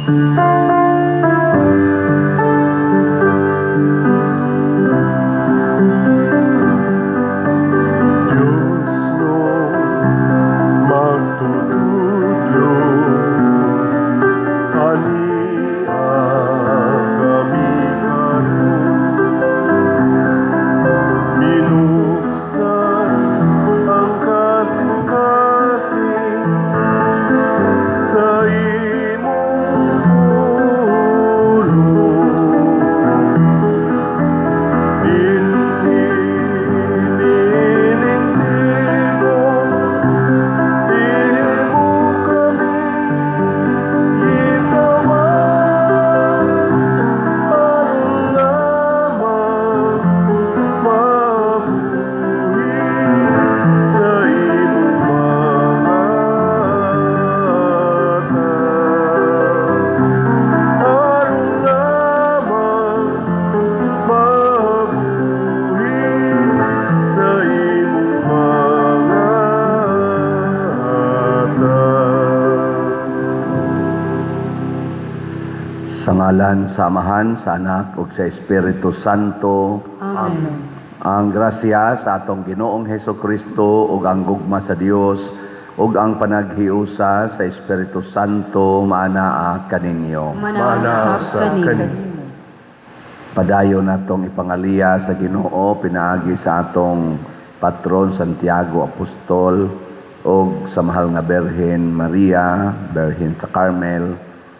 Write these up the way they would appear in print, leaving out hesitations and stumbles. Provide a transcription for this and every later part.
Diyos no magtutudlo ania kami karon, binuksan ang kasing-kasing sa imong pulong. Dinhi niining tigom, imo kami gitawag aron lamang mabuhi sa imong mga atag, aron lamang mabuhi sa imong mga atag. Sa ngalan sa Amahan, sa Anak ug sa Espiritu Santo. Amen. Ang grasya sa atong Ginoong Heso Kristo ug ang gugma sa Dios ug ang panaghiusa sa Espiritu Santo maanaa kaninyo. Manaa Manaa sab sab kanimo. kanimo. Padayon natong ipangaliya sa Ginoo pinaagi sa atong patron Santiago Apostol ug sa mahal nga Berhen Maria, Berhen sa Carmel,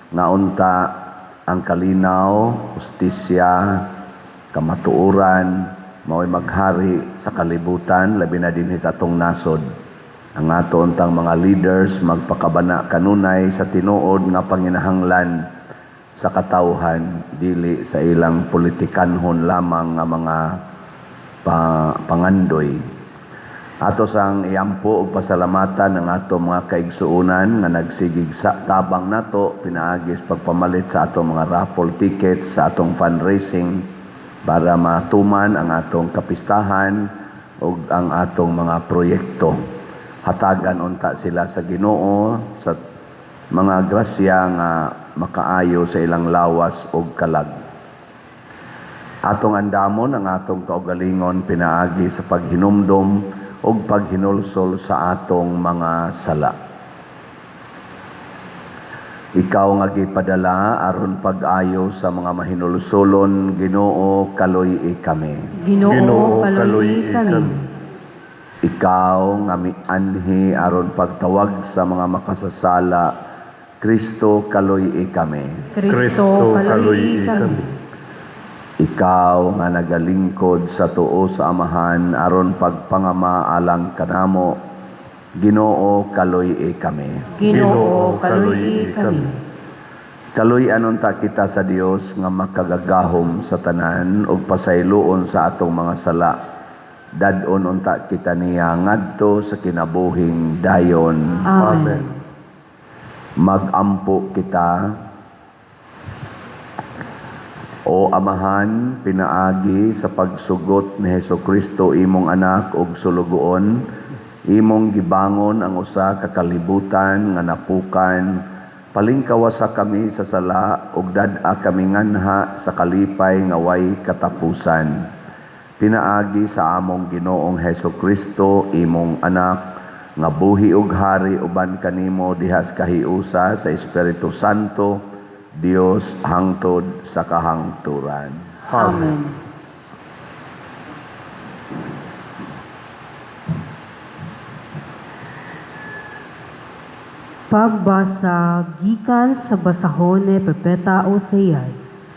nga unta ang kalinaw, hustisya, kamatuoran mao'y maghari sa kalibutan, labi na dinhi sa atong nasod. Ang ato untang mga leaders magpakabana kanunay sa tinuod nga panginahanglan sa katawhan, dili sa ilang politikanhon lamang nga mga pangandoy. Ato sang iampo ug pasalamatan ang ato mga kaigsuonan nga nagsigig sa tabang nato pinaagi sa pagpamalit sa ato mga raffle tickets sa atong fundraising para matuman ang atong kapistahan ug ang atong mga proyekto. Hatagan unta sila sa Ginoo sa mga grasya nga makaayo sa ilang lawas ug kalag. Atong andamon ang atong kaugalingon pinaagi sa paghinumdom ug paghinulsol sa atong mga sala. Ikaw nga gipadala aron pag-ayo sa mga mahinulsolon, Ginoo, kaluy-i kami. Ginoo, Ginoo, kaluy-i kaluy-i kami. kami. Ikaw nga mianhi aron pagtawag sa mga makasasala, Kristo, kaluy-i kami. Kristo, kaluy-i kami. Ikaw nga nagalingkod sa tuo sa Amahan aron pagpangama alang kanamo, Ginoo, kaluy-i kami. Ginoo, kaluy-i kami. Kaluy-an unta kita sa Dios nga makagagahom sa tanan ug pasayloon sa atong mga sala. Dad-on unta kita niya ngadto sa kinabuhing dayon. Amen. Magampo kita. O Amahan, pinaagi sa pagsugot ni Heso Kristo imong anak ug sulugoon, imong gibangon ang usa ka kalibutan nga napukan. Palingkawasa kami sa sala ug dad-a kami nganha sa kalipay nga way katapusan. Pinaagi sa among Ginoong Heso Kristo, imong anak, nga buhi ug hari uban kanimo dihas kahiusa sa Espiritu Santo, Dios hangtod sa kahangturan. Amen. Pagbasa gikan sa basahon ni Propeta Oseas.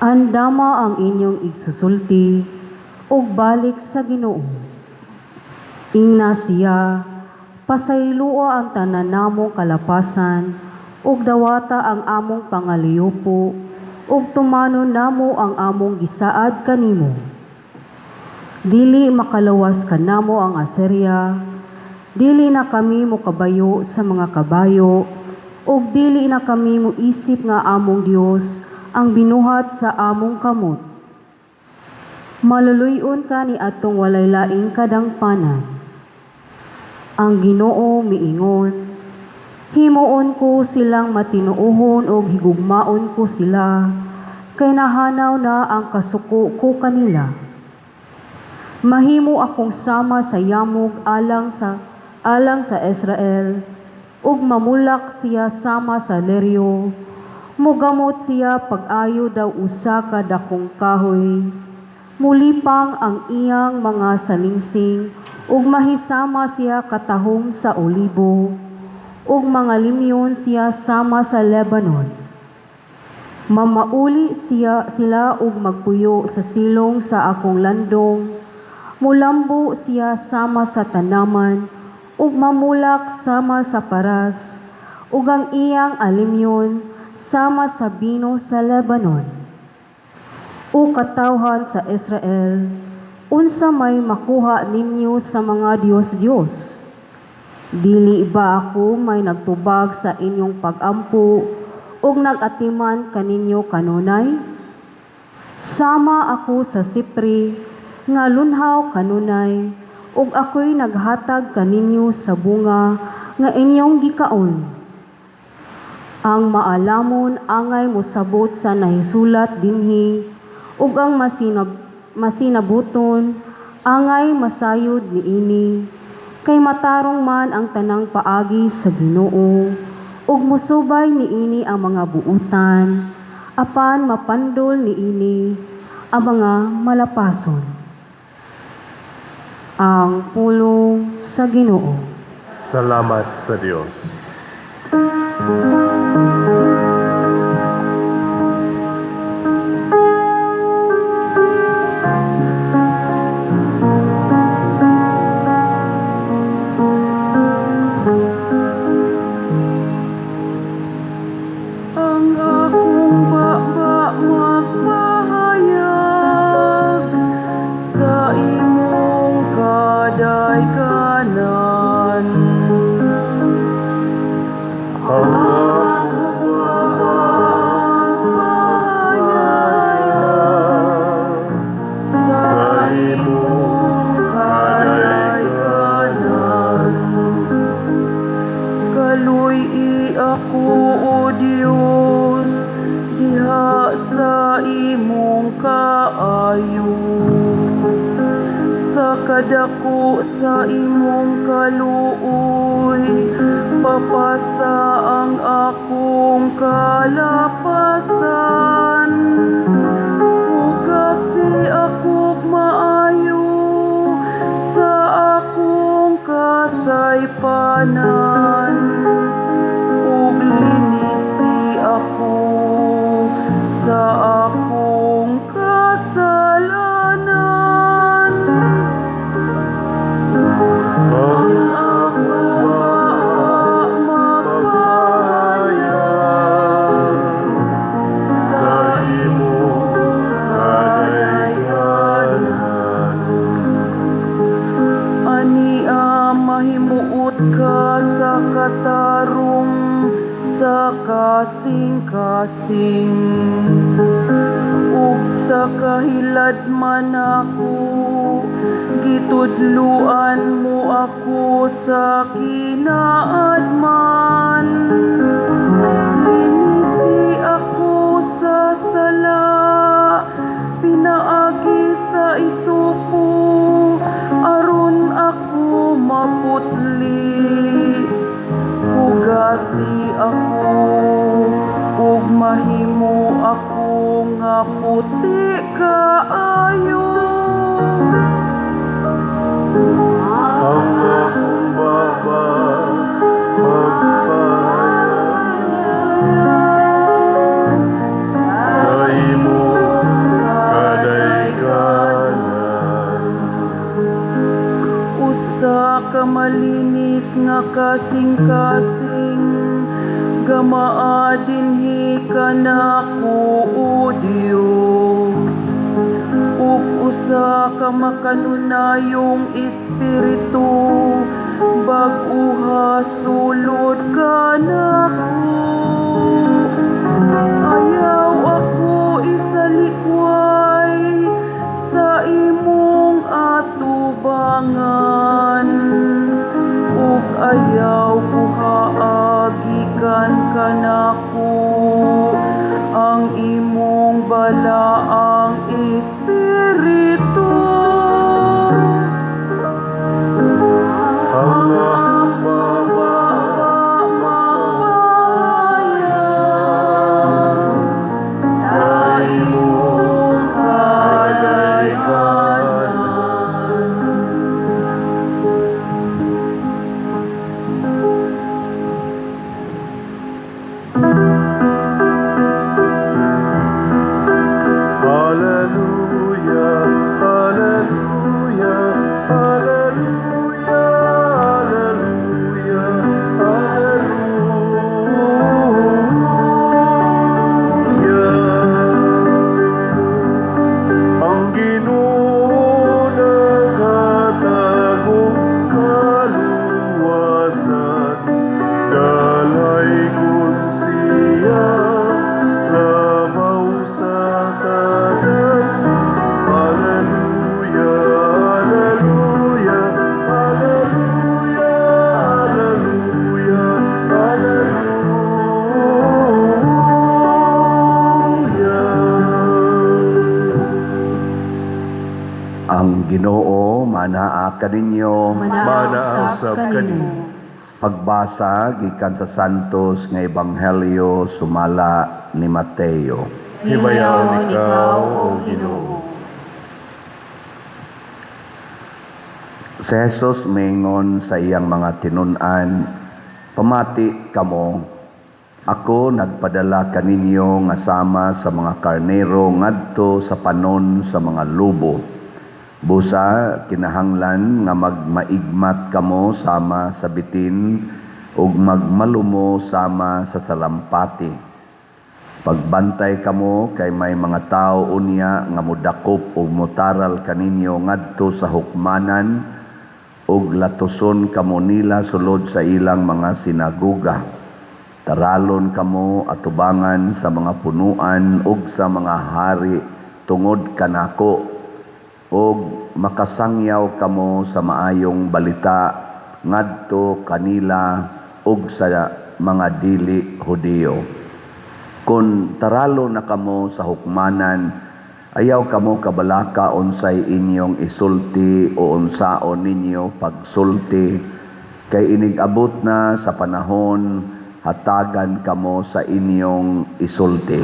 Andama ang inyong igsusulti ug balik sa Ginoo. Ingna siya, pasayloa ang tanan namong kalapasan ug dawata ang among pangaliyupo ug tumanon namo ang among gisaad kanimo. Dili makalawas kanamo ang Assyria, dili na kami mokabayo sa mga kabayo, ug dili na kami moisip nga among Dios ang binuhat sa among kamot. Maluluy-on ka ni atong walay laing kadangpanan. Ang Ginoo miingon, Himuon ko silang matinuohon ug higugmaon ko sila, kay nahanaw na ang kasuko ko kanila. Mahimo akong sama sa yamog alang sa Israel, ug mamulak siya sama sa leryo. Mugamot siya pag-ayo daw usa ka dakong kahoy. Mulipang ang iyang mga salingsing ug mahisama siya katahom sa olibo, ug mga limyon siya sama sa Lebanon. Mamauli sila ug magpuyo sa silong sa akong landong. Mulambo siya sama sa tanaman ug mamulak sama sa paras, ug ang iyang alimyon sama sa bino sa Lebanon. O katawhan sa Israel, unsa may makuha ninyo sa mga Diyos-Diyos? Dili ba ako may nagtubag sa inyong pag-ampo ug nag-atiman kaninyo kanunay? Sama ako sa sipre nga lunhaw kanunay, ug ako'y naghatag kaninyo sa bunga nga inyong gikaon. Ang maalamon angay mosabot sa nahisulat dinhi, ug ang masinabuton angay masayod niini, kay matarong man ang tanang paagi sa Ginoo, ug mosubay niini ang mga buutan, apan mapandol niini ang mga malapason. Ang pulong sa Ginoo. Salamat sa Diyos. Ang akong baba magpahayag sa imong kadayganan. Ang akong Magpahayag sa imong kadayganan. Kaluy-i ako, O Dios, diha sa imong kaayo. Sa kadako sa imong kaluoy, papasa ang akong kalapasan. Hugasi akog maayo sa akong kasaypanan, ug linisi ako sa akong kasalanan. Ang Akong magpahayag sa imong kadayganan. Ania mahimuot ka sa katarong sa kasing-kasing, ug sa kahiladman ako gitudluan mo ako sa kinaadman. Linisi ako sa sala pinaagi sa isupo, aron ako maputli. Hugasi ako ug mahimo ako nga puti kaayo. Ang akong baba magpahayag sa imong kadayganan. Usa ka malinis nga kasing-kasing gamaa dinhi kanako, O Dios, ug usa ka makanunayong espiritu bag-uha sulod kanako. Ayaw ako isalikway sa imong atubangan, ug ayaw kuhaa. kaninyo. Manaa usab kanimo. Pagbasa gikan sa Santos nga Ebanghelyo sumala ni Mateo. Himayaon ikaw, O Ginoo. Si Jesus mingon sa iyang mga tinun-an, "Pamati kamo, ako nagpadala kaninyo nga sama sa mga karnero ngadto sa panon sa mga lobo. Busa kinahanglan nga magmaigmat kamo sama sa bitin ug magmalumo sama sa salampati. Pagbantay kamo kay may mga tao unya nga modakop ug motaral kaninyo ngadto sa hukmanan ug latuson kamo nila sulod sa ilang mga sinagoga. Taralon kamo atubangan sa mga punuan ug sa mga hari tungod kanako, ug makasangyaw kamo sa maayong balita ngadto kanila ug sa mga dili Hudiyo. Kun taralo na kamo sa hukmanan, ayaw kamo kabalaka unsay inyong isulti o unsaon ninyo pagsulti, kay inig-abot na sa panahon hatagan kamo sa inyong isulti.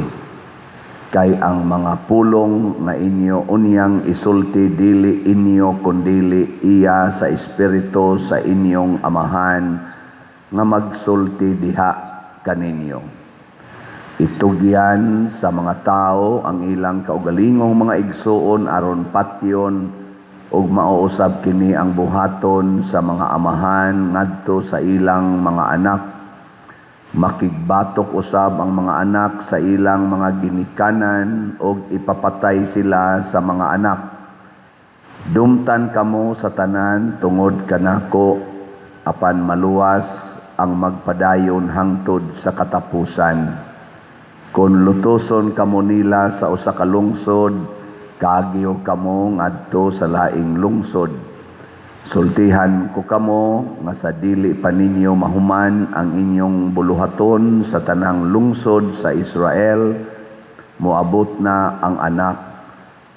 Kay ang mga pulong nga inyo unyang isulti dili inyo kundili iya sa Espiritu sa inyong Amahan nga magsulti diha kaninyo. Itugyan sa mga tao ang ilang kaugalingong mga igsuon aron patyon, ug mauusab kini ang buhaton sa mga amahan ngadto sa ilang mga anak. Makigbatok usab ang mga anak sa ilang mga ginikanan ug ipapatay sila sa mga anak. Dumtan kamo sa tanan tungod kanako, apan maluwas ang magpadayon hangtod sa katapusan. Kung lutuson kamo nila sa usa ka lungsod, kaagyo kamo ngadto sa laing lungsod. Sultihan ko kamo nga sa dili pa ninyo mahuman ang inyong buluhaton sa tanang lungsod sa Israel, moabot na ang Anak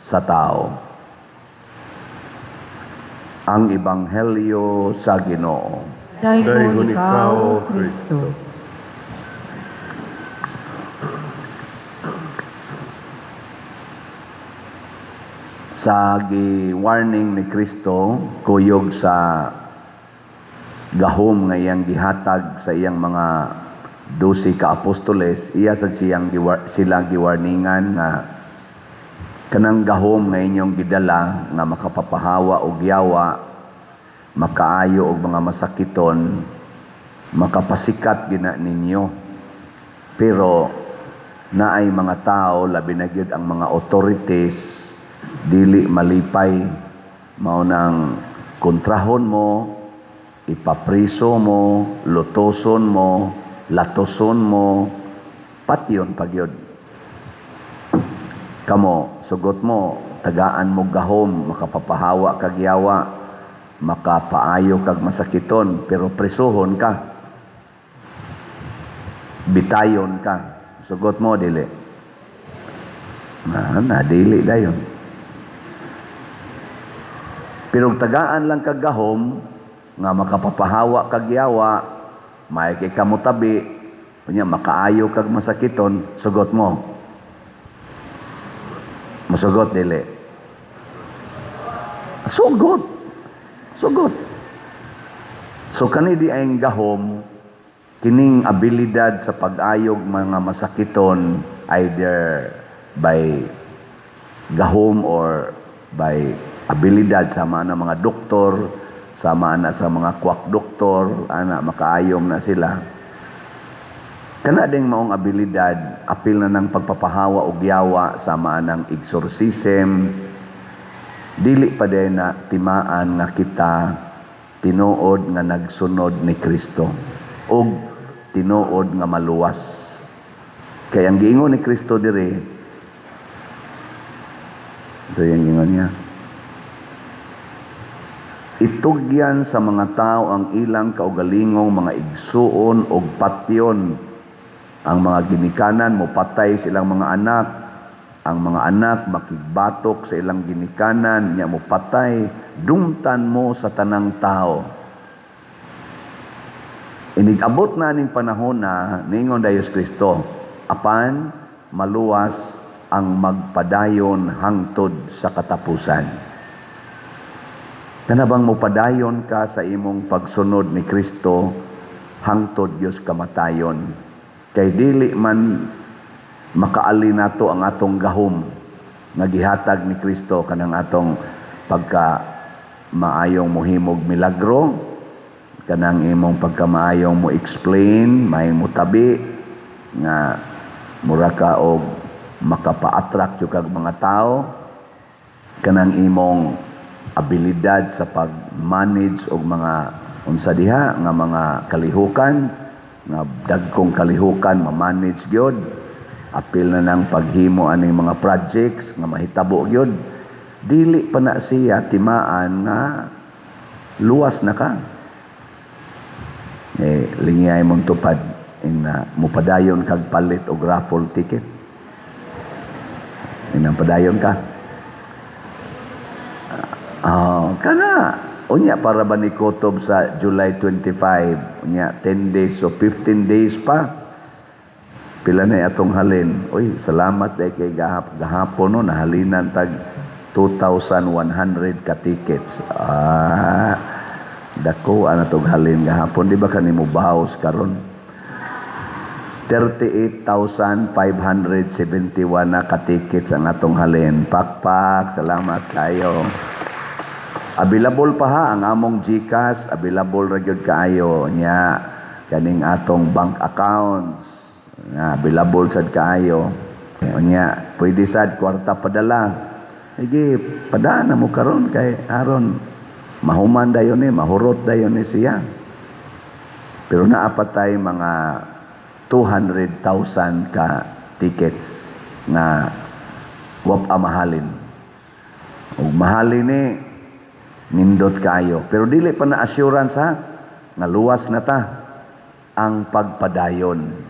sa Tao." Ang Ebanghelyo sa Ginoo. Daygon ikaw, O Kristo. Sa gi-warning ni Kristo kuyog sa gahom nga iyang gihatag sa iyang mga 12 ka apostoles, iya sad siyang sila giwarningan nga kanang gahom nga inyong gidala nga makapapahawa og yawa, makaayo og mga masakiton, makapasikat gina ninyo. Pero naay mga tao, labi na gyud ang mga authorities, dili malipay, mao nang kontrahon mo, ipapriso mo, lutoson mo, latoson mo, patyon pagyod. Kamo, sugot mo, tagaan mo gahom, makapapahawa kag yawa, makapaayo kag masakiton, pero presohon ka, bitayon ka. Sugot mo, dili. Na, dili dayon. Pero tagaan lang kag gahom, nga makapapahawa kag yawa, may kay kamutabi, unya makaayo kag masakiton, sugot mo. Musugot dili. Sugot. Sugot. So kani di ay gahom, kining abilidad sa pag-ayog mga masakiton, either by gahom or by abilidad sama na mga doktor, sama na sa mga quack doktor, ana makaayom na sila. Kana ding maong abilidad, apil na ng pagpapahawa og yawa sama ng exorcism, dili pa din na timaan nga kita tinuod nga nagsunod ni Kristo og tinuod nga maluwas. Kay ang giingon ni Kristo diri, so yung giingon niya, itugyan sa mga tao ang ilang kaugalingong mga igsuon og patyon. Ang mga ginikanan mopatay silang mga anak, Ang mga anak makigbatok sa ilang ginikanan nya mo patay, dumtan mo sa tanang tao. Inig-abot na ning panahon na niingon dayon Kristo, apan maluwas ang magpadayon hangtod sa katapusan. Kana bang mopadayon ka sa imong pagsunod ni Kristo hangtod Dios kamatayon? Kay dili man makaali nato ang atong gahom nga gihatag ni Kristo, kanang atong pagka maayong mohimog milagro, kanang imong pagka maayong mo explain, maayong mo tabi nga mura ka og makapa-attract jud kag mga tao, kanang imong abilidad sa pag-manage og mga unsa diha nga mga kalihukan, nga dagkong kalihukan ma-manage gyud, apil na ng paghimo aning mga projects nga mahitabo gyud, dili pa na siya timaan nga luwas na ka. Eh, lingiyay mong tupad ing na mupadayon kag palit og raffle ticket. Inang padayon ka. Ah, kana unya para ba ni kutob sa July 25, unya 10 days, so 15 days pa. Pila na atong halin? Uy, salamat day kay gahapon, no, nahalinan tag 2,100 ka tickets. Ah, dako ana tog halin gahapon. Di ba kanimo baos karon? 38,571 na ka tickets ang atong halin. Pakpak, salamat kayo. Available pa ha ang among GCash, available ra gyud kaayo nya kaning atong bank accounts. Na available sad kaayo. Nya pwede sad kwarta padala. Sige, padana mo karon kay aron mahuman dayon ni, mahurot dayon ni siya. Pero naa pa tay mga 200,000 ka tickets nga wa pa mahalin. Ug mahalin ni nindot kaayo. Pero dili pa na assurance ha nga luwas na ta ang pagpadayon.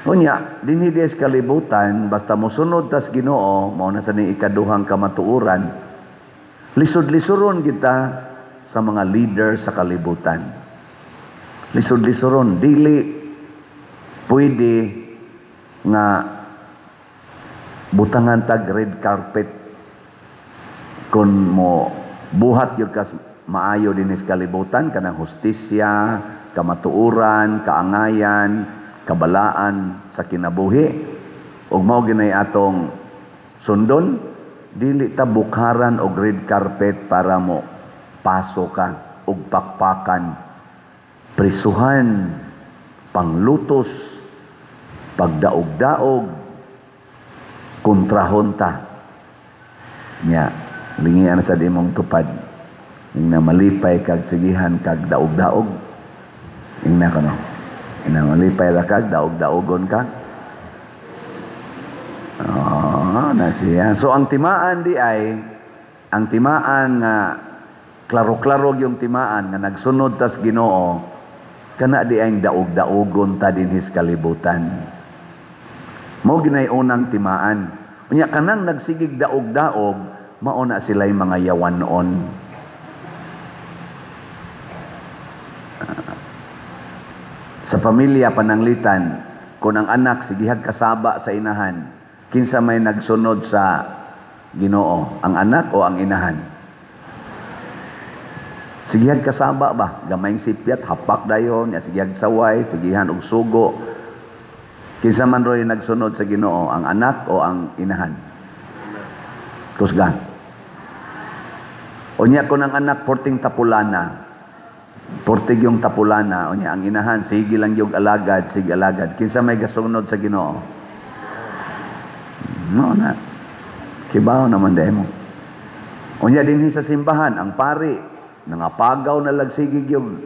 Unya, dinhi di sa kalibutan, basta mosunod tas Ginoo, mao na sa ning ikaduhang kamatuoran, lisod-lisuron kita sa mga leader sa kalibutan. Lisod-lisuron, dili pwede nga butangan tag red carpet kung mo buhat gyud kas maayo dinhi sa kalibutan, kanang hustisya, kamatuoran, kaangayan, kabalaan sa kinabuhi. Ug mao ginay atong sundon, dili ta bukharan og red carpet para mo paso ka og pakpakan, prisuhan, panglutos, pagdaog-daog, kontrahon ta. Nya, lingian sa imong tupad. Ing na malipay kag sigihan kag daog-daog. Ingna kano. Ing na malipay ra kag daog-daogon ka. Oh, na siya. So ang timaan di ay ang timaan nga klaro-klaro yung timaan nga nagsunod tas Ginoo, kana di ay daog-daogon ta dinhi sa kalibutan. Mao ginay unang timaan. Unya kanang nagsigig daog-daog, mao na sila'y mga yawanon. Sa pamilya pananglitan, kung ang anak sigihag kasaba sa inahan, kinsa may nagsunod sa Ginoo, ang anak o ang inahan? Sigihag kasaba ba? Gamayng sipyat, hapak dayon, ya sigihag saway, sigihan og sugo. Kinsa man roy nagsunod sa Ginoo, ang anak o ang inahan? Kusgan. Unya kung ang anak porting tapulana, portig yung tapulana, unya ang inahan sige lang yung alagad, sige alagad. Kinsa may gasunod sa Ginoo? No na. Kibaw naman demo. Unya dinhi sa simbahan ang pari nangapagaw na lagsigig yung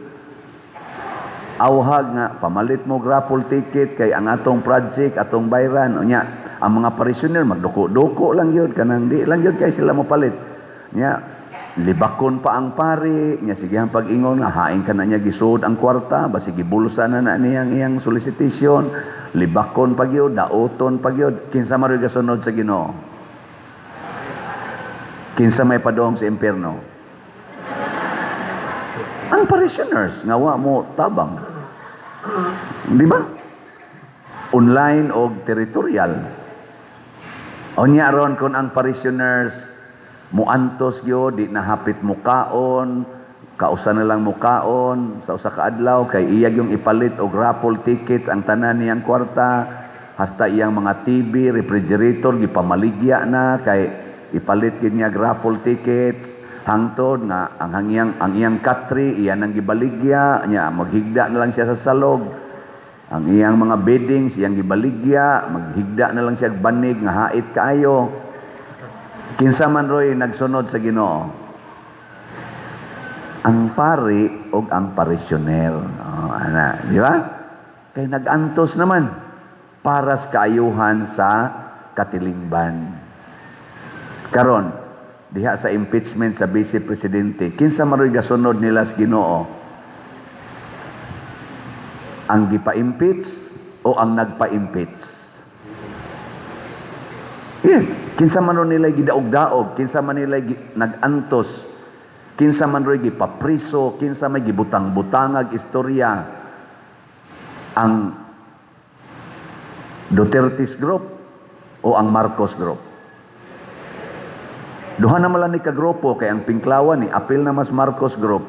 awhag nga pamalit mo raffle ticket kay ang atong project atong bayran. Unya ang mga parishioner magduko-duko lang yun, kanang di lang yun kay sila mopalit. Nya Libakon pa ang pari nya, sige ang pag-ingon nga hain ka na niya gisuod ang kwarta, basig gibulsa na na niyang iyang solicitation. Libakon pa gyud, daoton pa gyud. Kinsa man ro'y gasunod sa Ginoo? Kinsa may padong sa impierno? Ang parishioners nga wa mo tabang, di ba? Online o territorial. Unya ron, kung ang parishioners muantos gyud, di na hapit mukaon, kausa na lang mukaon sa usa ka adlaw kay iya yung ipalit og raffle tickets ang tanan niyang kwarta, hasta iyang mga TV, refrigerator gipamaligya na kay ipalit gid niya raffle tickets, hangtod nga ang iyang katri iya nang gibaligya nya, maghigda na lang siya sa salog. Ang iyang mga beddings iyang gibaligya, maghigda na lang siya og banig nga hait kaayo. Kinsa man roy nagsunod sa Ginoo? Ang pari o ang parisyonel. Oh, ana, di ba? Kay nagantos naman para sa kaayuhan sa katilingban. Karon, diha sa impeachment sa vice presidente, kinsa man roy gasunod nila sa Ginoo? Ang gipa-impeach o ang nagpa-impeach? Yeah. Kinsa man ro nila gidaog-daog, kinsa man nila nag-antos, kinsa man ro'y gipapriso, kinsa may gibutang-butangag istorya? Ang Duterte's group o ang Marcos group? Duha na man lang ni kagrupo kay ang Pinklawan ni apil na mas Marcos group.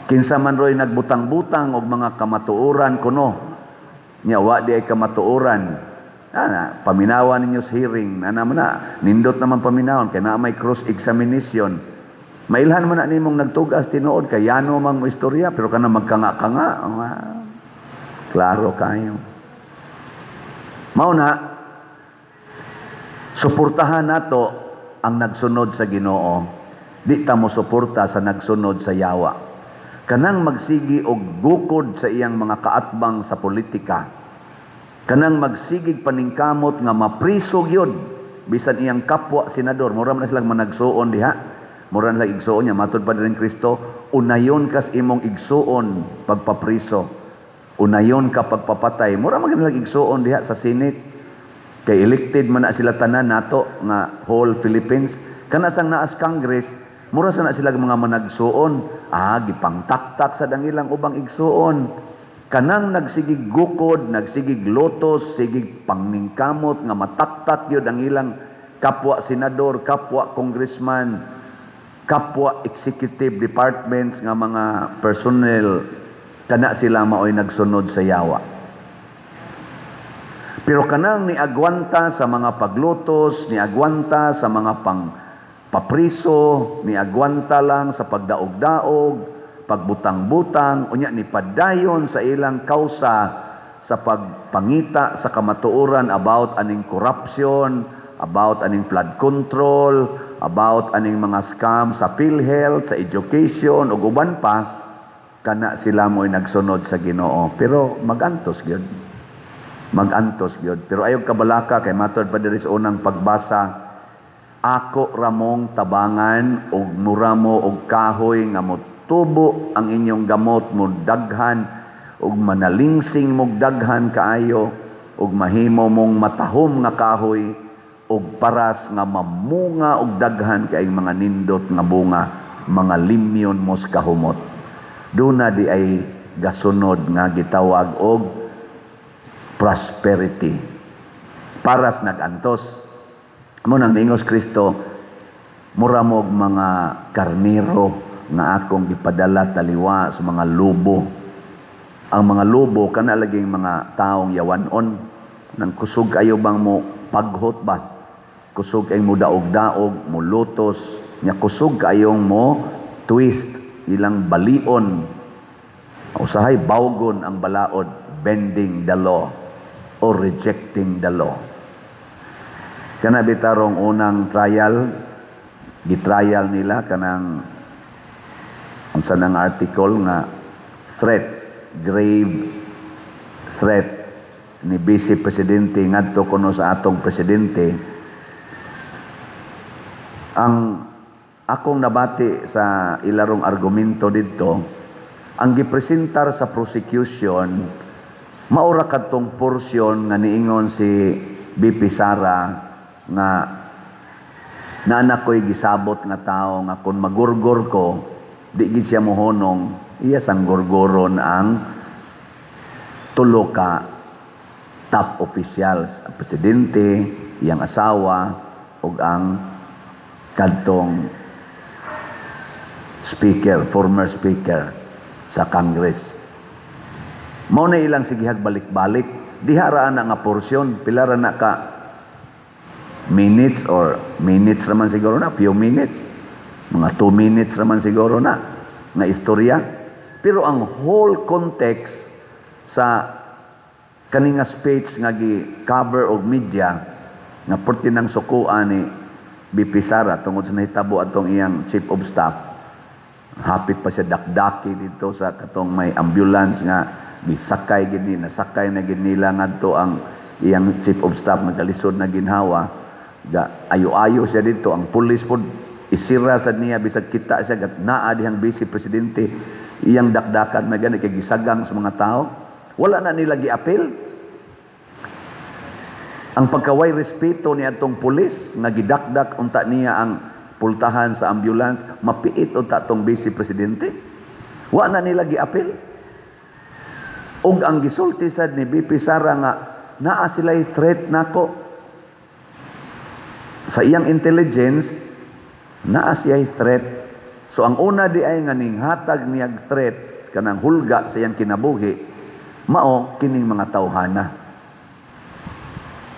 Kinsa man ro'y nagbutang-butang og mga kamatuoran kuno nya wa di ay kamatuoran? Ana, paminawan ninyo sa hearing. Ana man na, nindot naman paminawon kay naa may cross examination. Mailhan man na nimong nagtugas tinuod kay yano mang mo istorya, pero kana magkanga-kanga, ah, klaro kayo. Mao na suportahan nato ang nagsunod sa Ginoo. Di ta mo suporta sa nagsunod sa yawa. Kanang magsigi og gukod sa iyang mga kaatbang sa politika, kanang magsigig paningkamot nga mapriso gyud bisan iyang kapwa senador, mura man na silang managsuon diha. Mura na silang igsuon niya. Matud pa din Kristo, unayon kas imong igsuon pagpapriso. Unayon ka pagpapatay. Mura man silang igsuon diha sa Senate. Kay elected man na sila tanan nato nga whole Philippines. Kana sang naas Congress, mura sa na sila mga managsuon. Ah, gipangtaktak sa dangilang ubang igsuon. Kanang nagsigig gukod, nagsigig lotos, sigig pangningkamot nga mataktak yun ang ilang kapwa senador, kapwa congressman, kapwa executive departments nga mga personnel, kana sila maoy nagsunod sa yawa. Pero kanang niagwanta sa mga paglutos, niagwanta sa mga pang papriso, niagwanta lang sa pagdaog-daog, pagbutang-butang, unya ni padayon sa ilang kausa sa pagpangita sa kamatuoran about aning corruption, about aning flood control, about aning mga scam sa PhilHealth, sa education, ug uban pa, kana sila mo'y nagsunod sa Ginoo. Pero magantos gyud. Magantos gyud. Pero ayaw kabalaka kay matod pa diri sa unang pagbasa, ako ramong tabangan og mura mo og kahoy nga motubo ang inyong gamot, mo daghan ug manalingsing mog daghan kaayo ug mahimo mong matahom nga kahoy ug paras nga mamunga og daghan kaayong mga nindot nga bunga, mga limyon mos kahumot. Duna di ay gasunod nga gitawag og prosperity. Paras nagantos. Mo nang niingos Kristo, mura mo'g mga karniro nga akong gipadala taliwa sa mga lobo. Ang mga lobo kana laging mga taong yawanon nang kusog kayo bang mo paghot ba? Kusog kay mo daog-daog, mo lutos, nya kusog kayong mo twist ilang balion. Usahay bawgon ang balaod, bending the law or rejecting the law. Kana bitarong unang trial, gitrial nila kanang unsa nang article nga threat, grave threat ni Vice Presidente ngadto kuno sa atong presidente. Ang Akong nabati sa ilarong argumento didto, ang gipresentar sa prosecution maura kadtong porsyon nga niingon si VP Sara nga naa ko'y gisabot nga tao nga kung magurgor ko, di gid siya mohonong, iya sang gurgoron ang tulo ka top officials, ang presidente, iyang asawa, ug ang kadtong speaker, former speaker sa Congress. Mao na ilang sigihag balik-balik. Diha ra na nga porsyon, pila ra na ka minutes or minutes raman siguro na, few minutes. Mga 2 minutes raman siguro na nga istorya. Pero ang whole context sa kani nga speech nga gi-cover og media nga perti nang sukuan ni VP Sara tungod sa nahitabo atong iyang chief of staff, hapit pa siya dakdaki dito sa katong may ambulance nga gisakay gid ni, nasakay na gid nila ngadto ang iyang chief of staff, nagalisod na ginhawa, ga ayo-ayo siya dito. Ang pulis pod isira sad niya bisag kita siya gat naa dihang vice presidente, iyang dakdakan may gani kay gisagang sa mga tao. Wala na nila giapil ang pagkaway respeto ni atong pulis nga gidakdak unta niya ang pultahan sa ambulance, mapiit unta atong vice presidente. Wa na nila giapil. Ug ang gisulti sad ni VP Sara nga naa sila'y threat nako, sa iyang intelligence naa siya'y threat. So ang una di ay nga ninghatag niyag threat kanang hulga sa iyang kinabuhi mao kining mga tawhana.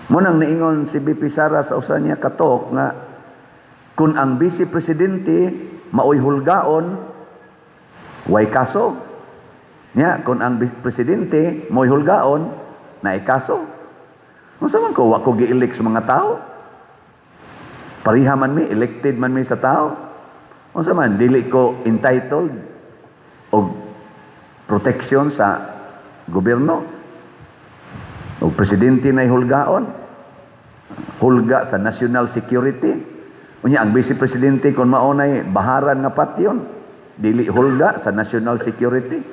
Mo nang niingon si VP Sara sa usa niya ka talk nga kung ang vice presidente maoy hulgaon, way kaso nya. Kung ang presidente mo'y hulgaon, naay kaso. Unsa man ko, wa ko gi-elect sa mga tao? Pareha man mi, elected man mi sa tao. Unsa man, dili ko entitled og protection sa gobyerno? Og presidente na hulgaon, hulga sa national security. Unya ang vice presidente, kung mao nay baharan nga patyon, dili hulga sa national security?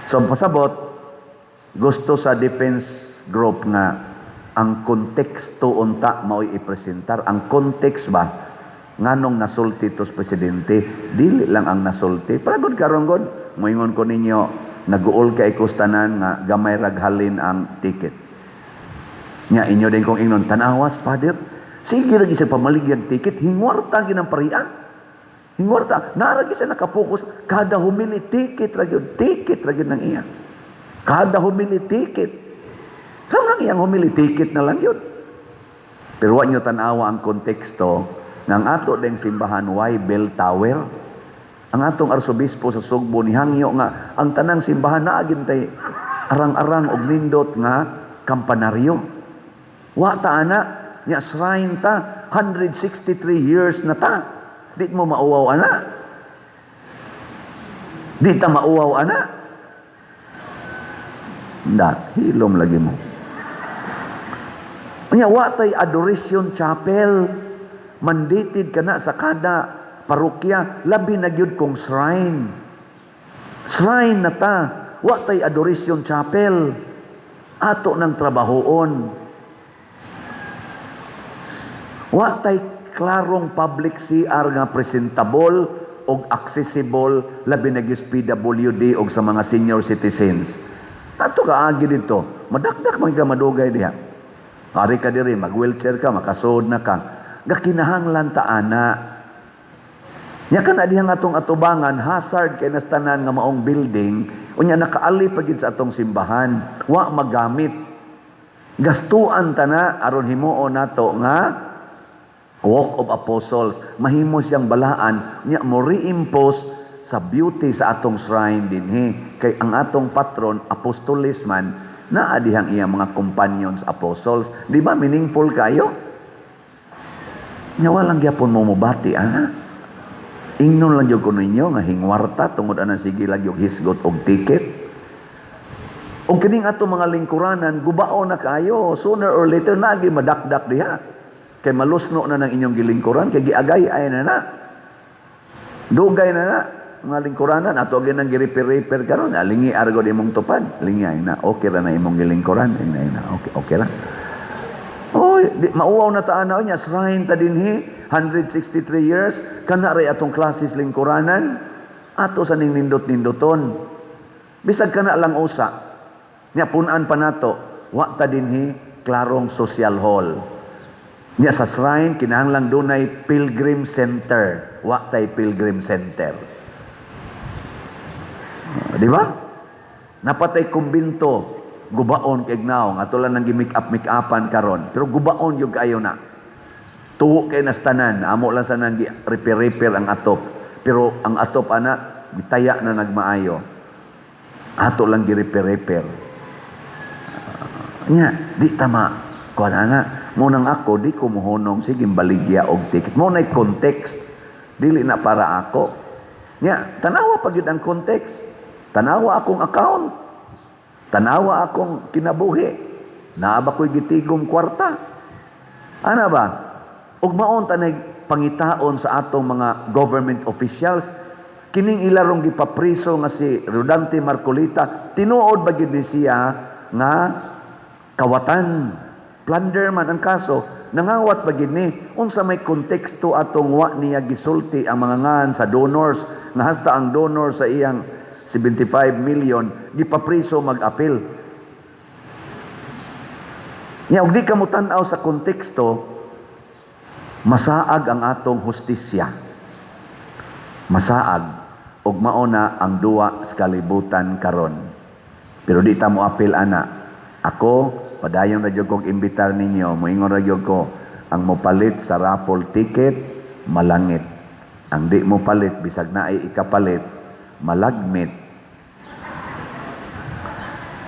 So ang pasabot, gusto sa defense group nga ang konteksto unta mao'y ipresentar. Ang context ba nganong nasulti tos presidente, dili lang ang nasulti. Para gud karon gud, moingon ko ninyo, naguol kay ko tanan nga gamay rag halin ang ticket. Nya inyo din kong ingnon, "Tanawas, Father. Sige ra gyud siya pamaligyag ticket, hingwarta gyud ang parian. Hingwarta, naa ra gyud siya nakapokus kada homily, ticket ra gyud, ticket ra gyud nang iya. Kada homily, ticket. Sa nang iyang homily, ticket na lang yun." Pero wa nyo tanawa ang konteksto ng ato ding simbahan, why bell tower? Ang atong arsobispo sa Sugbo ni hangyo nga ang tanang simbahan naa tay arang-arang og nindot nga kampanaryo. Wa ta ana, nya shrine ta, 163 years na ta. Di mo mauwaw ana. Di ta mauwaw ana. Da, hilom lagi mo. Nya wa tay adoration chapel. Mandated ka na sa kada parokya, labi na gyud kung shrine. Shrine na ta, wa tay adoration chapel. Ato ng trabahoon. Wa tay klarong public CR nga presentable og accessible, labi na gyud sa PWD og sa mga senior citizens. Ato ka agi dito, madakdak man ka madugay diha. Ari ka diri, mag-wheelchair ka, makasuod na ka. Gakinahanglan ta ana. Nya kana dihang atong atubangan, hazard kay nas tanan nga maong building, unya nakaali pa gid sa atong simbahan, wa magamit. Gastuan ta na aron himuon nato nga Walk of Apostles, mahimo siyang balaan, nya mo reimpose sa beauty sa atong shrine dinhi. Kay ang atong patron apostolis man, naa dihang iyang mga companions apostles. Di ba meaningful kayo? Nya walang gyapon mo mobati ana. Ingnon lang jud ko ninyo nga hingwarta tungod anang sige lang yung hisgot og ticket. Og kining ato mga lingkuranan, gubao na kayo, sooner or later nagi madakdak diha. Kay malusno na ng inyong gilingkuran, kay giagay ay na na. Dugay na na mga lingkuranan ato gyud nang gi-repair-repair karon, alingi argo di imong tupad, lingi ay na, okay ra na imong gilingkuran, ay na, na, okay, okay ra. Oy, di, mauwaw na ta ana niya, shrine ta dinhi 163 years kana ray atong klases lingkuranan, ato sa ning nindot-nindoton. Bisag kana lang usa. Nya punan pa nato, wa ta dinhi klarong social hall. Nya sa shrine kinahanglan dunay pilgrim center, wa tay pilgrim center. Di ba? Napatay kumbinto, gubaon kay naong ato lang nang gi-make up make upan karon, pero gubaon yung kaayo na. Tuwo kay nastanan, amo lang sa nang repair repair ang atop. Pero ang atop ana bitaya na nagmaayo. Ato lang gi-repair repair. Nya, di tama. Kuan ana, mo nang ako di ko mohunong, sige baligya og ticket. Mo nay context. Dili na para ako. Nya, tanawa pa gyud ang context. Tanawa akong account. Tanawa akong kinabuhi. Naa ba ko'y gitigom kwarta? Ana ba? Ug maon tanay pangitaon sa atong mga government officials, kining ilarong gipapriso nga si Rodante Marcoleta, tinuod ba gyud ni siya nga kawatan? Plunder man ang kaso, nangawat ba gyud ni? Unsa may konteksto atong wa niya gisulti ang mga ngan sa donors, nga hasta ang donor sa iyang 75 million gipapriso mag-apil? Nya og di ka mo tan-aw sa konteksto, masaag ang atong hustisya. Masaag ug mao na ang duwa sa kalibutan karon. Pero di ta mo apil ana. Ako padayon ra jud kog imbitar ninyo, moingon ra jud ko, ang mopalit sa raffle ticket malangit. Ang di mo palit, bisag naay ikapalit, malagmit.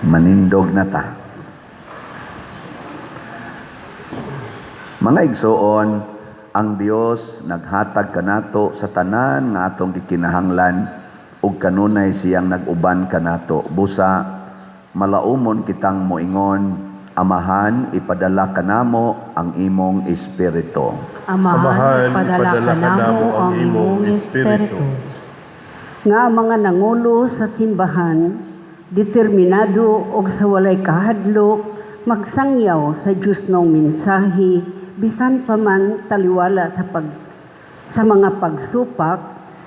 Manindog na ta. Mga igsoon, ang Dios naghatag kanato sa tanan nga atong gikinahanglan ug kanunay siyang nag-uban kanato. Busa malaumon kitang moingon, "Amahan, ipadala kanamo ang imong espiritu." Amahan, ipadala kanamo ang imong espiritu. Nga ang mga nangulo sa simbahan, determinado og sa walay kahadlok, magsangyaw sa Diyos nong mensahe, bisan pa man taliwala sa mga pagsupak,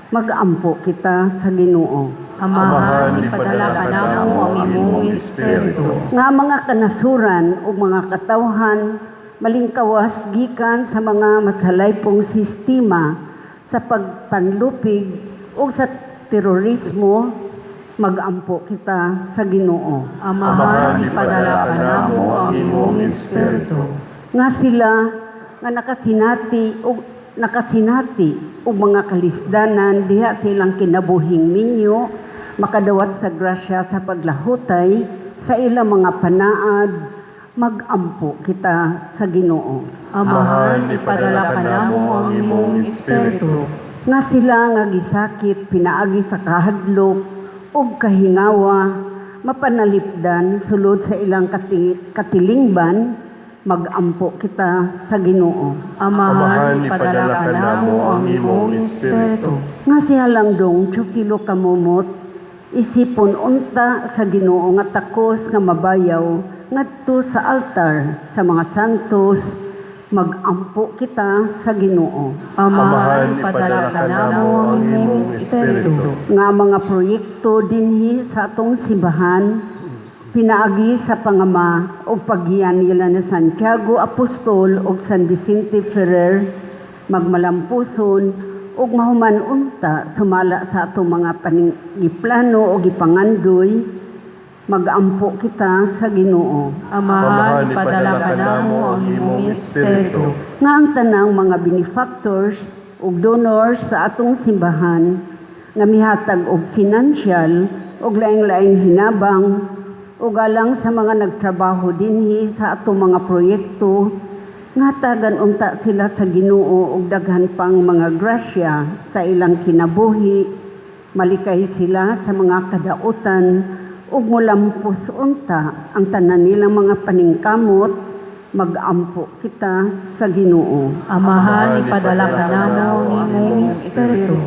magampo kita sa Ginoo. Amahan, ipadala kanamo ang imong espiritu. Nga ang mga kanasuran o mga katawhan malingkawas gikan sa mga masalaypong sistema sa pagpanlupig o sa terorismo, magampo kita sa Ginoo. Amahan, ipadala kanamo ang imong espiritu. Nga sila nga nakasinati og mga kalisdanan diha sa ilang kinabuhing minyo makadawat sa grasya sa paglahutay sa ilang mga panaad, magampo kita sa Ginoo. Amahan, ipadala kanamo ang imong espiritu. Nga sila nga gisakit pinaagi sa kahadlok ug kahingawa mapanalipdan sulod sa ilang katilingban, magampo kita sa Ginoo. Amahan, ipadala kanamo ang imong espiritu. Nga si Halangdong Teofilo Camomot isipon unta sa Ginoo nga takos nga mabayaw ngadto sa altar sa mga santos, magampo kita sa Ginoo. Amahan, ipadala kanamo ang imong espiritu. Nga mga proyekto dinhi sa atong simbahan pinaagi sa pangama o paggiya nila ni Santiago Apostol ug San Vicente Ferrer magmalampuson ug mahuman unta sumala sa atong mga giplano o gipangandoy, magampo kita sa Ginoo. Amahan, ipadala kanamo ang imong espiritu. Nga ang tanang mga benefactors ug donors sa atong simbahan nga mihatag og financial ug laing-laing hinabang ug alang sa mga nagtrabaho dinhi sa atong mga proyekto, nga hatagan unta sila sa Ginoo og daghan pang mga grasya sa ilang kinabuhi, malikay sila sa mga kadautan ug molampos unta ang tanan nilang mga paningkamot. Magampo kita sa Ginoo. Amahan, ipadala kanamo ang imong Espiritu.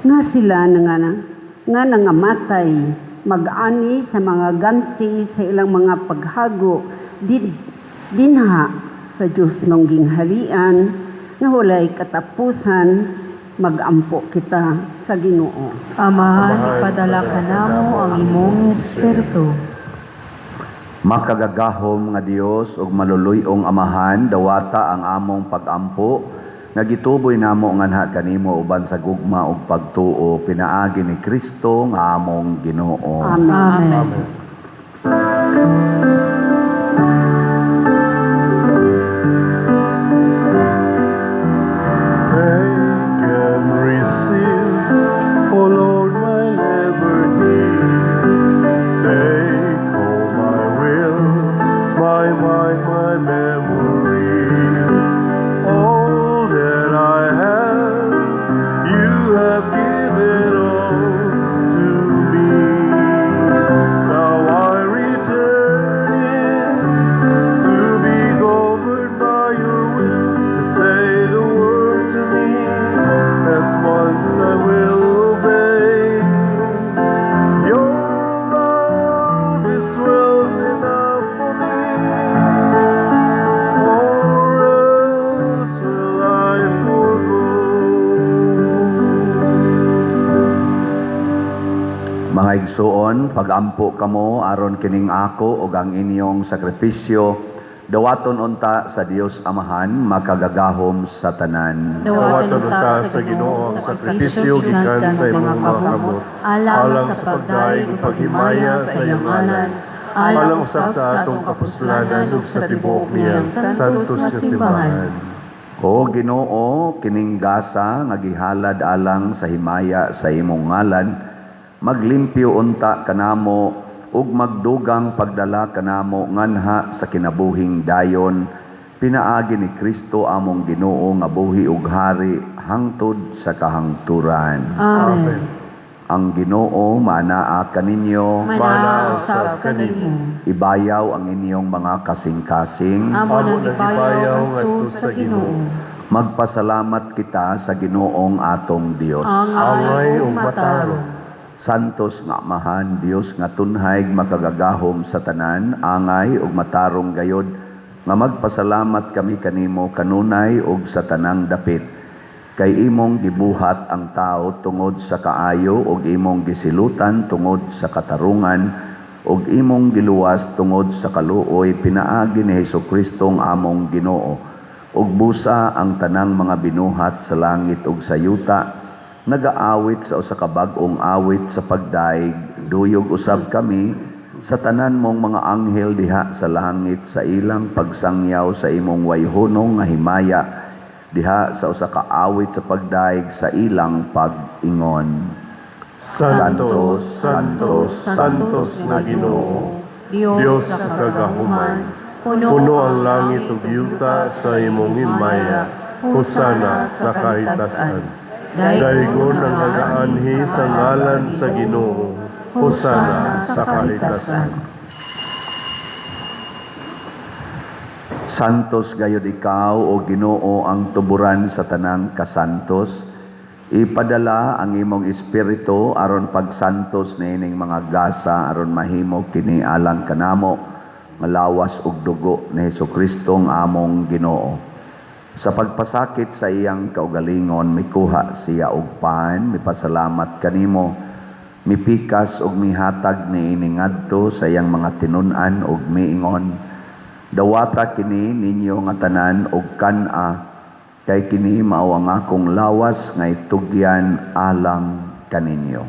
Nga sila nga nangamatay mag-ani sa mga ganti sa ilang mga paghago dinha sa Dios nung gingharian nga walay katapusan. Magampo kita sa Ginoo. Amahan, ipadala kanamo ang imong Espiritu. Makagagahom nga Dios ug maluluy-ong Amahan, dawata ang among pagampo nga gituboy namo nganha kanimo uban sa gugma ug pagtuo pinaagi ni Kristo nga among Ginoo. Amen. Amen. Take and receive, O Lord, my liberty. Take all my will, my mind, my memory. All that I have, you have given all to me. Now I return it to be governed by your will, to say the word to me, at once I will obey. Your love is wealth enough for me, or else will I forego. Mga igsuon, pagampo kamo aron kining ako ug ang inyong sakripisyo dawaton unta sa Dios Amahan makagagahom sa tanan. Dawaton unta sa Ginoo ang sakripisyo gikan sa imong mga kamot, alang sa pagdaig ug paghimaya sa iyang ngalan, alang usab sa atong kapuslanan ug sa tibuok niyang santos nga simbahan. O Ginoo, kining gasa nga gihalad alang sa himaya sa imong ngalan, maglimpyo unta kanamo ug magdugang pagdala kanamo nganha sa kinabuhing dayon pinaagi ni Kristo among Ginoo nga buhi ug hari hangtod sa kahangturan. Amen. Ang Ginoo maanaa kaninyo, Manaa usab kanimo. Ibayaw ang inyong mga kasing-kasing. Amo Amo nang nang ibayaw ibayaw ngadto ngadto sa sa Ginoo. Magpasalamat kita sa Ginoong atong Dios. Angay ug matarong. Santos nga Amahan, Dios nga tunhay makagagahom sa tanan, angay ug matarong gayod nga magpasalamat kami kanimo kanunay ug sa tanang dapit. Kay imong gibuhat ang tao tungod sa kaayo ug imong gisilutan tungod sa katarungan ug imong giluwas tungod sa kaluoy pinaagi ni Hesukristo ang among Ginoo. Ug busa ang tanang mga binuhat sa langit ug sa yuta nagaawit sa usa ka bag-ong awit sa pagdaig, duyog usab kami sa tanan mong mga anghel diha sa langit sa ilang pagsangyaw sa imong wayhunong nga himaya diha sa usa ka awit sa pagdaig sa ilang pag-ingon. Santo, Santo, Santos na Ginoo, Dios sa kagahuman, puno ang langit ug yuta sa imong himaya. Hosana sa kahitasan. Daygon ang nagaanhi sa ngalan sa Ginoo. Hosana sa kahitasan. Santos gayod ikaw o Ginoo ang tuburan sa tanang kasantos. Ipadala ang imong espiritu aron pagsantos niining mga gasa aron mahimo kini alang kanamo nga lawas ug dugo ni Hesukristo ang among Ginoo. Sa pagpasakit sa iyang kaugalingon mikuha siya og pan, mipasalamat kanimo, mipikas ug mihatag niini ngadto sa iyang mga tinun-an ug miingon: "Dawata kini ninyo nga tanan og kan-a, kay kini mao ang akong lawas nga itugyan alang kaninyo."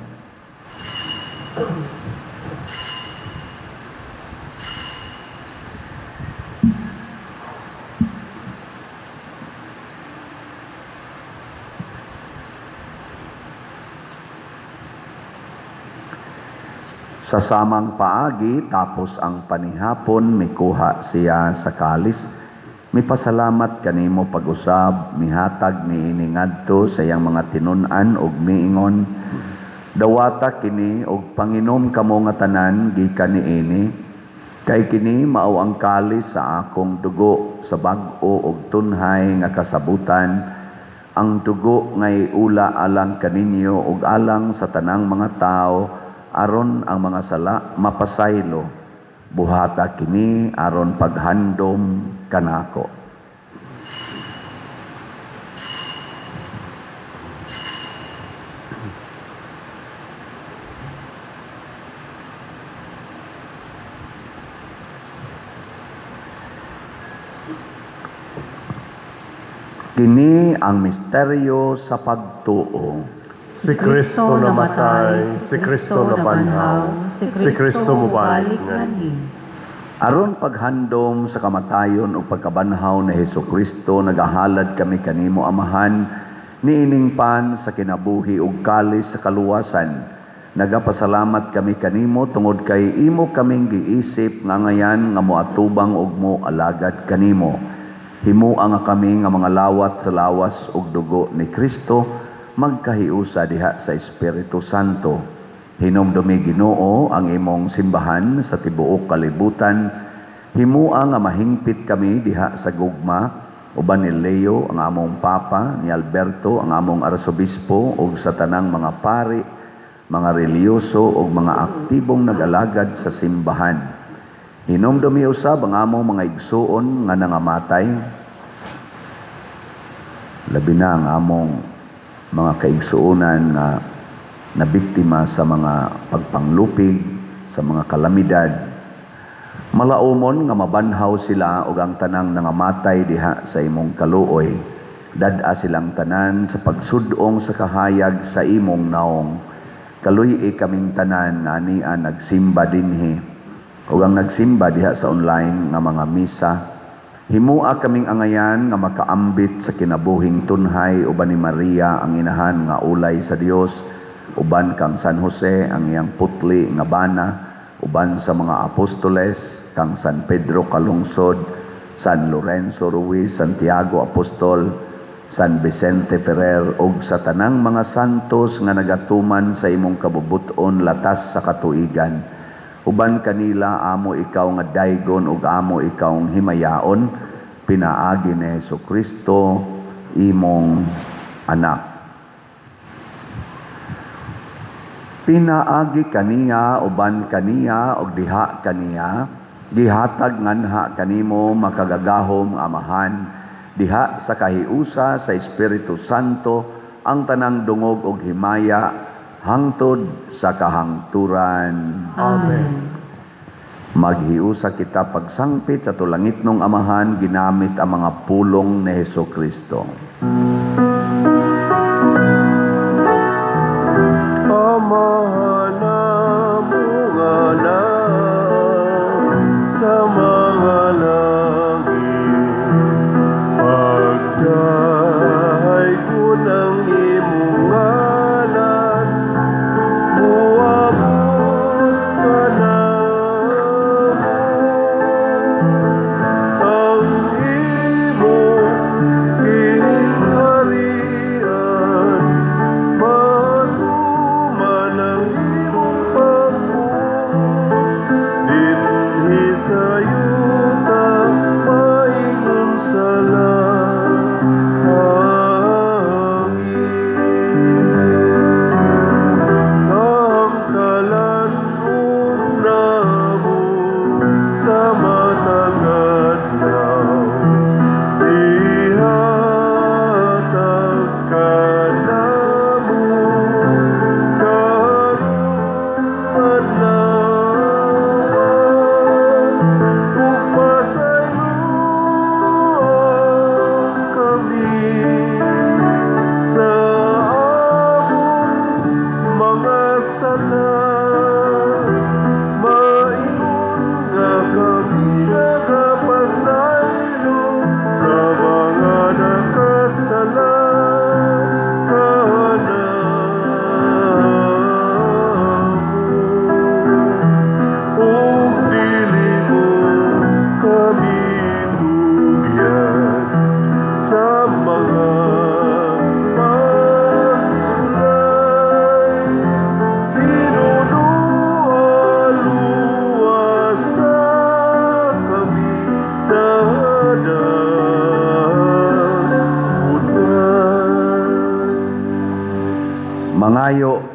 Sa samang paagi, tapos ang panihapon, mikuha siya sa kalis, mipasalamat kanimo pag-usab, mihatag niini ngadto sa iyang mga tinun-an ug miingon: "Dawata kini ug panginom kamo nga tanan gikan niini, Kay kini mao ang kalis sa akong dugo sa bag-o ug tunhay nga kasabutan, ang dugo nga iula alang kaninyo ug alang sa tanang mga tao aron ang mga sala mapasaylo. Buhata kini aron paghandom kanako. Kini ang misteryo sa pagtuo. Si Kristo namatay, si Kristo nabanhaw, si Kristo mubalik nganhi. Aron paghandom sa kamatayon ug pagkabanhaw ni Hesus Kristo, nagahalad kami kanimo, Amahan, niining pan sa kinabuhi ug kalis sa kaluwasan. Nagapasalamat kami kanimo tungod kay imo kaming giisip nga ngayan nga moatubang ug mo alagad kanimo. Himoa nga kami nga mga lawat sa lawas ug dugo ni Kristo magkahiusa diha sa Espiritu Santo. Hinumdumi, Ginoo, ang imong simbahan sa tibuok kalibutan. Himoa nga mahingpit kami diha sa gugma uban ni Leo ang among Papa, ni Alberto ang among Arsobispo ug sa tanang mga pari, mga relihiyoso ug mga aktibong nag-alagad sa simbahan. Hinumdumi usab ang among mga igsuon nga nangamatay, labi na ang among mga kaigsuonan nga nabiktima sa mga pagpanglupig, sa mga kalamidad. Malaumon nga mabanhaw sila ug ang tanang nangamatay diha sa imong kaluoy. Dad-a silang tanan sa pagsudong sa kahayag sa imong naong. Kaluy-i kaming tanan nga ania nagsimba dinhi ug ang nagsimba diha sa online nga mga misa. Himua kaming angayan nga makaambit sa kinabuhing tunhay uban ni Maria ang inahan nga ulay sa Dios, uban kang San Jose ang iyang putli nga bana, uban sa mga apostoles, kang San Pedro Calungsod, San Lorenzo Ruiz, Santiago Apostol, San Vicente Ferrer ug sa tanang mga santos nga nagatuman sa imong kabubut-on latas sa katuigan. Uban kanila amo ikaw nga daygon ug amo ikaw himayaon pinaagi ni Hesus Kristo imong anak. Pinaagi kaniya, uban kaniya ug diha kaniya, gihatag nganha kanimo, makagagahom Amahan, diha sa kahiusa sa Espiritu Santo ang tanang dungog ug himaya hangtod sa kahangturan. Amen. Maghiusa kita pagsangpit sa tulangitnong Amahan ginamit ang mga pulong ni Hesus Kristo. Amahan namo nga naa sa mga langit, pagdaygon ang imong ngalan, muabot kanamo ang imong gingharian, matuman ang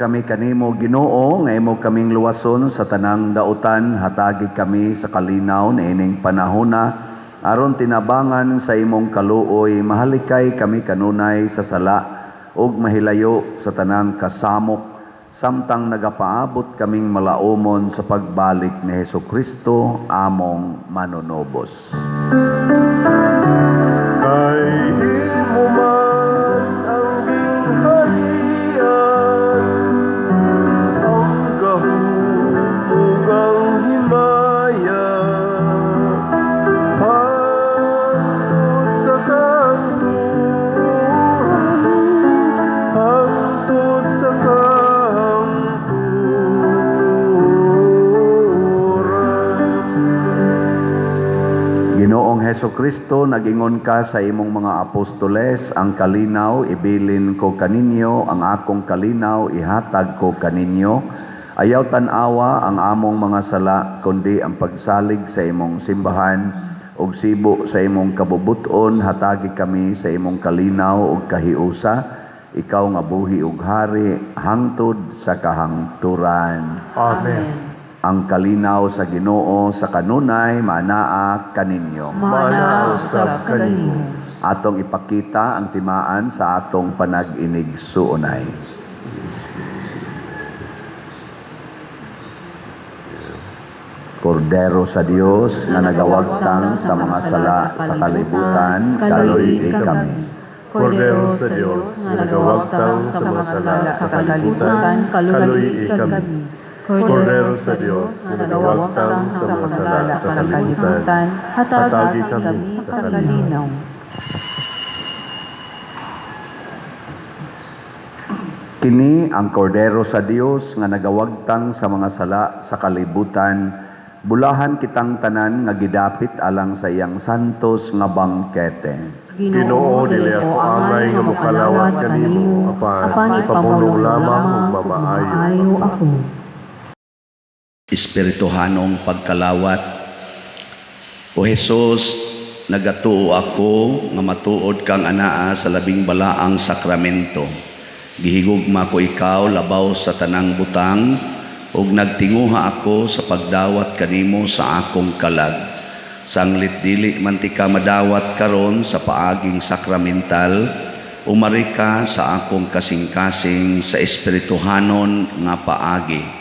kami kanimo, Ginoo, nga imo kaming luwason sa tanang dautan, hatagi kami sa kalinaw niining panahona aron tinabangan sa imong kaluoy, mahalikay kami kanunay sa sala ug mahilayo sa tanang kasamok samtang nagapaabot kaming malaumon sa pagbalik ni Hesukristo among manunubos. Kay imo man ang gingharian, ang gahom ug ang himaya, hangtod sa kahangturan, hangtod sa kahangturan. Ginoong Hesukristo, nagingon ka sa imong mga apostoles, "Ang kalinaw ibilin ko kaninyo, ang akong kalinaw ihatag ko kaninyo." Ayaw tan-awa ang among mga sala, kundi ang pagsalig sa imong simbahan ug sibo sa imong kabubuton, hatagi kami sa imong kalinaw ug kahiusa, ikaw nga buhi ug hari hangtod sa kahangturan. Amen. Ang kalinaw sa Ginoo sa kanunay maanaa kaninyo. Maanaa usab kanimo. Atong ipakita ang timaan sa atong panag-inigsuonay. Kordero sa Dios nga nagawagtang sa mga sala sa kalibutan, kaluy-i kami. Kordero sa Dios nga nagawagtang sa mga sala sa kalibutan, kaluy-i kami. Kordero sa Dios nga nagawagtang sa mga sala sa kalibutan, hatagi kami sa kalinaw. Kini ang Kordero sa Dios nga nagawagtang sa mga sala sa kalibutan. Bulahan kitang tanan nga gidapit alang sa iyang santos nga bangkete. Ginoo, dili ako angay nga mokalawat kanimo, apan ipabulong lamang ug mamaayo ako. Espirituhanong pagkalawat. O Hesus, nagatuo ako nga matuod kang anaa sa labing balaang sakramento. Gihigugma ko ikaw labaw sa tanang butang ug nagtinguha ako sa pagdawat kanimo sa akong kalag. Sanglit dili man tika madawat karon sa paaging sakramental, umari ka sa akong kasing-kasing sa espirituhanon nga paagi.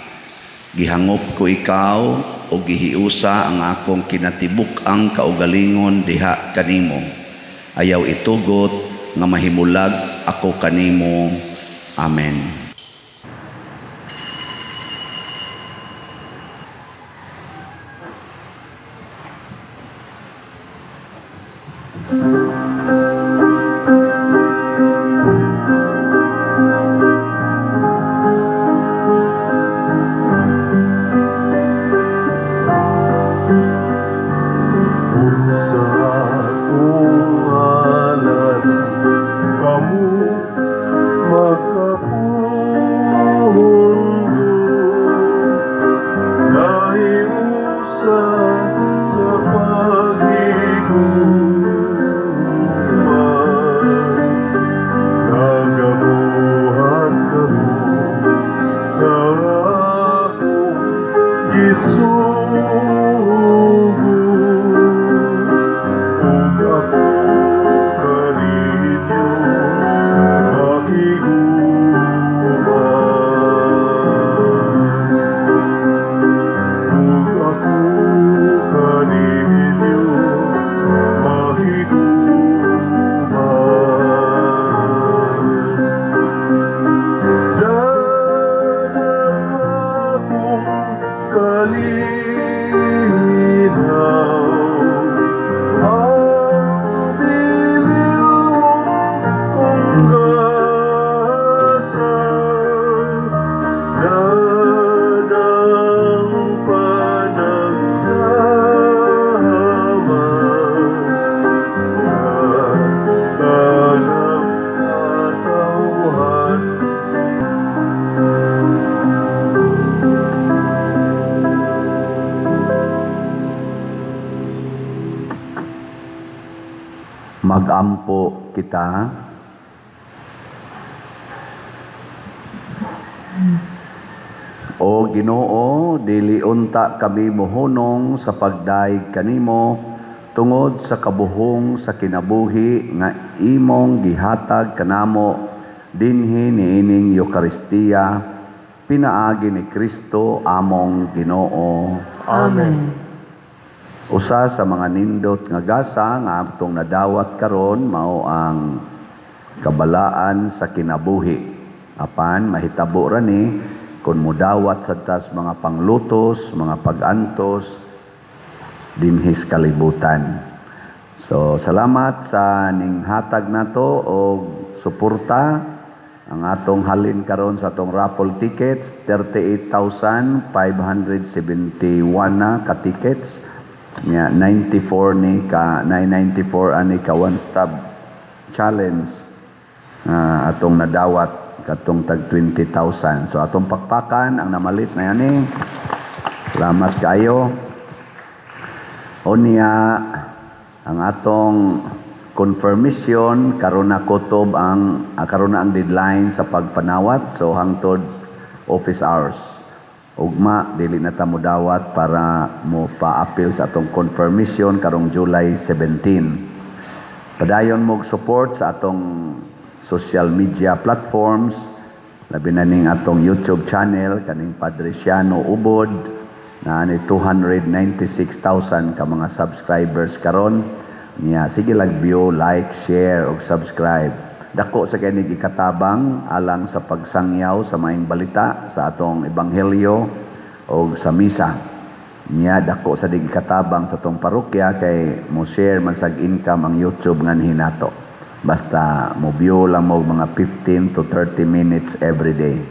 Gihangop ko ikaw o gihiusa ang akong kinatibuk-ang kaugalingon diha kanimo. Ayaw itugot nga mahimulag ako kanimo. Amen. Kung sa akong ngalan kamo makapundo, nahiusa sa paghigugma, nagabuhat kamo sa akong gisugo, ug ako kaninyo makiguman, ug ako kaninyo makiguman. Dadan akong kalinaw, ang bililhon kong gasa, dadang panagsama sa tanang katawhan. Magampo kita. Ginoo, dili unta kami mohunong sa pagdayeg kanimo tungod sa kabuhong sa kinabuhi nga imong gihatag kanamo dinhi niining Eukaristiya, pinaagi ni Kristo among Ginoo. Amen. Usa sa mga nindot nga gasa nga atong nadawat karon mao ang kabalaan sa kinabuhi. Apan mahitabo ra ni kung mudawat sa tas mga panglutos, mga pagantos dinhi sa kalibutan. So salamat sa ninghatag nato og suporta. Ang atong halin karon sa atong raffle tickets, 38,571 na ka tickets. Nya 94 ni ka 994 ani ka one stop challenge nga atong nadawat katong tag 20,000. So atong pakpakan ang namalit na yani. Salamat kayo. Unya ang atong confirmation karon na kutob ang karon na ang deadline sa pagpanawat, so hangtod office hours. Ugma dili na ta modawat para mo pa-apil sa atong confirmation karong July 17. Padayon mo support sa atong social media platforms, labi na ning atong YouTube channel kaning Padre Siano Ubod na ni 296,000 ka mga subscribers karon. Niya sige lang view, like, share ug subscribe. Dako sa kay ikatabang alang sa pagsangyaw sa maayong balita sa atong ebanghelyo o sa misa. Niya dako sa dig ikatabang sa atong parokya kay mo share man sag income ang YouTube nganhi nato. Basta mo view lang mo mga 15 to 30 minutes every day.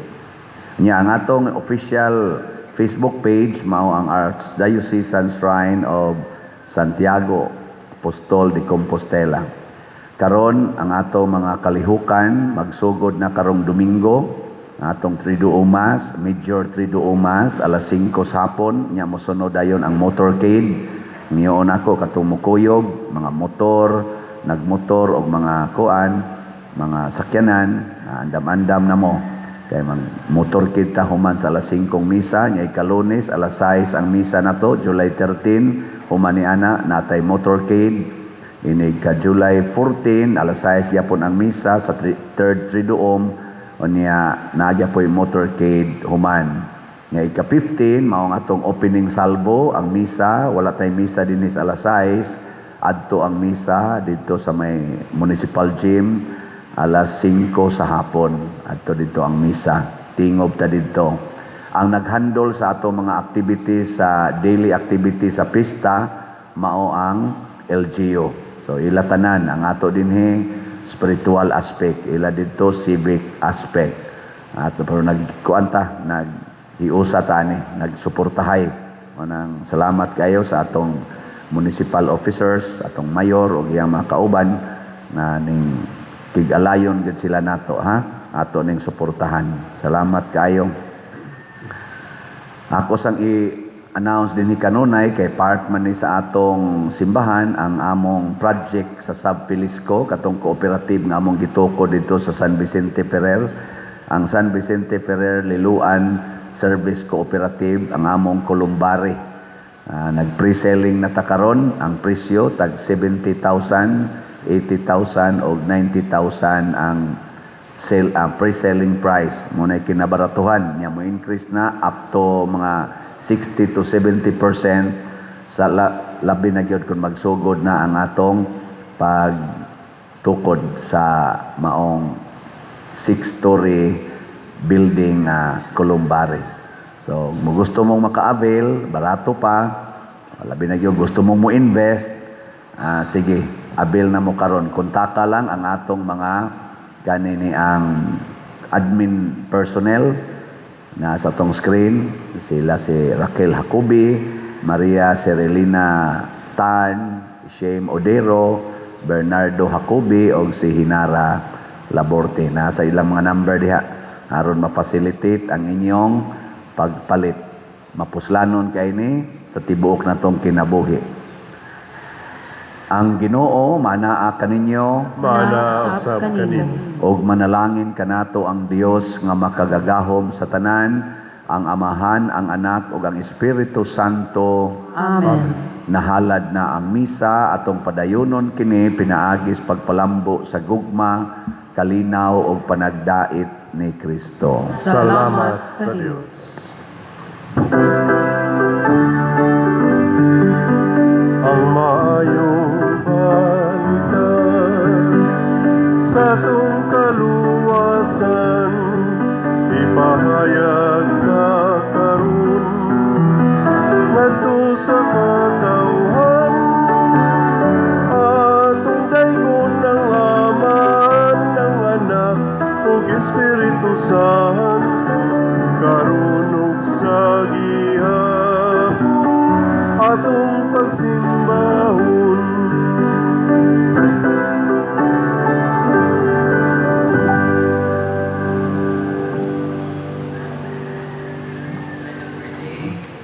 Nya ang atong official Facebook page mao ang Archdiocesan Shrine of Santiago Apostol de Compostela. Karon ang atong mga kalihukan magsugod na karong Domingo, ang atong Triduum Mass, Major Triduum Mass, alas 5 sa hapon. Nya mosunod dayon ang motorcade. Niyon ako katong mukuyog, mga motor, nagmotor og mga kuan, mga sakyanan, andam-andam na mo. Kay mang motorcade ta human sa alas 5 misa. Nya ikalunes, alas 6 ang misa nato, July 13, human ni ana natay motorcade. Inig ka July 14, alas 6 gyapon ang misa sa third Triduum, unya naa gyapoy motorcade human. Nya ika 15 mao ang atong opening salvo, ang misa, wala tay misa dinhi sa alas 6, adto ang misa didto sa may municipal gym alas 5 sa hapon. Adto didto ang misa. Tingob ta didto. Ang naghandle sa ato mga activities, sa daily activities sa pista, mao ang LGU. So ila tanan. Ang ato dinhi spiritual aspect, ila didto civic aspect. Ato pero nagkuan ta, naghiusa ta ani, nagsuportahay. Unang salamat kayo sa atong municipal officers, atong mayor ug iyang mga kauban na ning tig-alayon gid sila nato ha. Ato ning suportahan. Salamat kayo. Ako sang i-announce dinhi kanunay kay part man ni sa atong simbahan ang among project sa Sub Pilisco, katong cooperative nga among gitukod didto sa San Vicente Ferrer. Ang San Vicente Ferrer Liloan Service Cooperative ang among columbary. Nag-pre-selling na ta karon, ang presyo tag 70,000, 80,000 o 90,000 ang sale, ang pre-selling price mo na kinabaratuhan. Nya mo increase na up to mga 60 to 70% sa labi na gyud kung magsugod na ang atong pagtukod sa maong six-story building columbary. So, mo gusto mong maka-avail, barato pa, labi na gyud gusto mong mo invest, sige, avail na mo karon. Kontaka lang ang atong mga kanini ang admin personnel na sa atong screen, sila si Raquel Jacobi, Maria Serelina Tan, Shane Odero, Bernardo Jacobi o si Hinara Laborte. Nasa ilang mga number diha aron ma-facilitate ang inyong pagpalit. Mapuslanon kay ni sa tibuok natong kinabuhi. Ang Ginoo manaa kaninyo. Maanaa usab kanimo. Og manalangin kanato ang Dios nga makagagahom sa tanan, Ang Amahan, ang Anak ug ang Espiritu Santo. Amen. Nahalad na ang misa, atong padayonon kini pinaagi sa pagpalambo sa gugma, kalinaw ug panagdait ni Kristo. Salamat sa Dios. Ang maayong balita sa atong kaluwasan, ipahayag ta karon ngadto sa katawhan. Atong daygon ang Amahan, ang Anak ug Espiritu Santo, karon ug sa gihapon atong pagsimba.